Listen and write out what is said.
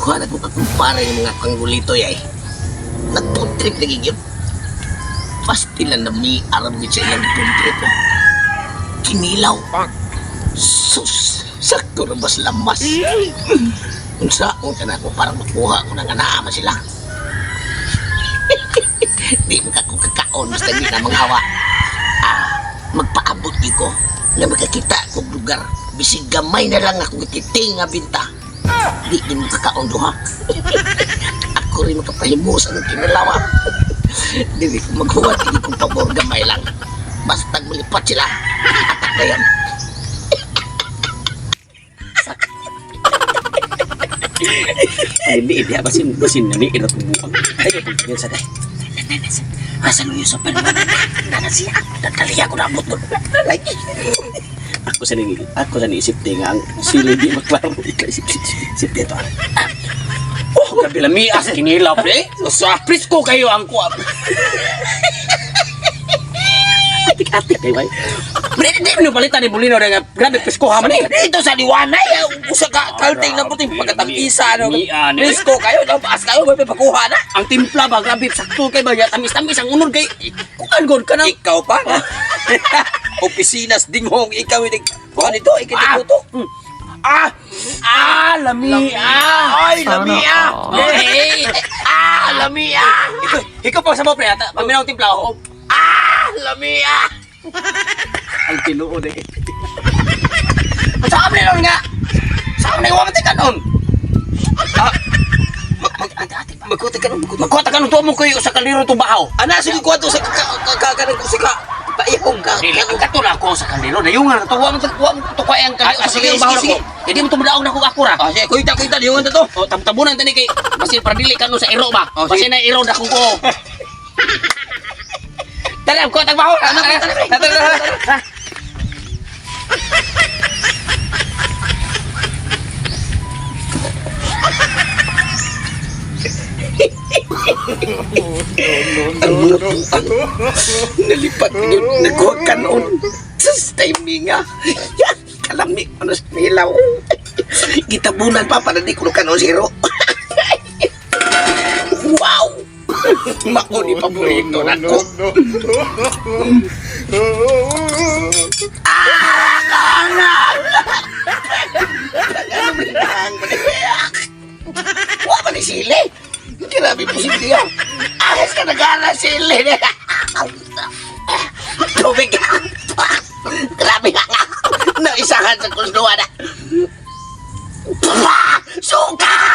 Daghan ako kakumpare ng mga kanggulito ay. Nag-food trip lagi yun. Pasti lang na may aram gid sa ilang food trip. Oh. Kinilaw. Sus! Sakto na bas lamas. Unsa ka na ako para makuha ko ng anaa sila. Di mo ka kung kakaon basta di na manghawa. Ah, magpaabot gyud ko nga makakita kog lugar. Bisig gamay na lang ako gititing nga binta. Di din mo kakaon duha. Ako rin makapahimusan ng kinilaw. Dili ko maghuwat, hindi ko pabor gamay lang. Basta mulipat sila. Atak na yan. Ay, di, di, basin, basin, nani, ina tubukan. Ay, yan sa day. Asa luyo sa panahon? Nana siya. Dadali ako na abot doon. Ako sa niisip di nga ang sili di maklaro. Ikaw isip, isip, isip dito. Oh, grabe lami as kinilaw, pre. Sa presko kayo ang kuha. Atik-atik kay bay. Pre, di mo palitan ni Bulino nga grabe presko ha man eh. Dito sa liwanay, usa ka kalting na puting pagkatag-isa ano. Mian, eh. Risko kayo, taas kayo, may pakuha na. Ang timpla ba grabe sakto kay ba tamis-tamis ang unod kay kuan god ka na. Ikaw pa. Opisinas dinghong ikaw ini. Kuha nito, ikaw to. Ah! Ah, lami ah. Ay, lami ah. Hey! Ah, lami ah. Ikaw, ikaw pa sa mo pre ata. Paminaw timpla ako. Ah! Lami ah! Ang tinuod eh. Sa amin nun nga. Sa amin wa man kanon. Ah, Magkuti ka nung magkuti. Magkuha ta kanon tuwa mo kayo sa kaliro to bahaw. Ana sige kuha to sa ka ka ka ka ka paihong ka. Dili ang katula ko sa kaldero. Dayungan na to wa man wa man to kay ang Ay, kaliro. ah, sige, Sa bahaw sige, nako. Hindi mo tumudaog na ko akura. Ah, sige, kuita kuita dayungan ta to. O tabtabunan tani kay basin para dili kanu sa iro ba. Oh, sige. Basin na iro na kung ko. Tara, kuha tag bahaw. Tara, tara, tara, tara, tara. Ang mga buang. Nalipat yun. Nagkuha ka noon. Sus, timing ah. Kalami ko na sa nilaw. Gitabunan pa para di ko kanon zero. Wow! Mako ni paborito na ko. Ah, kana! Wa man ni sili. Grabe po sili ah. Ahas ka nagana sili. Tubig ka. Grabe ka nga. Naisahan sa kusduan na. Suka!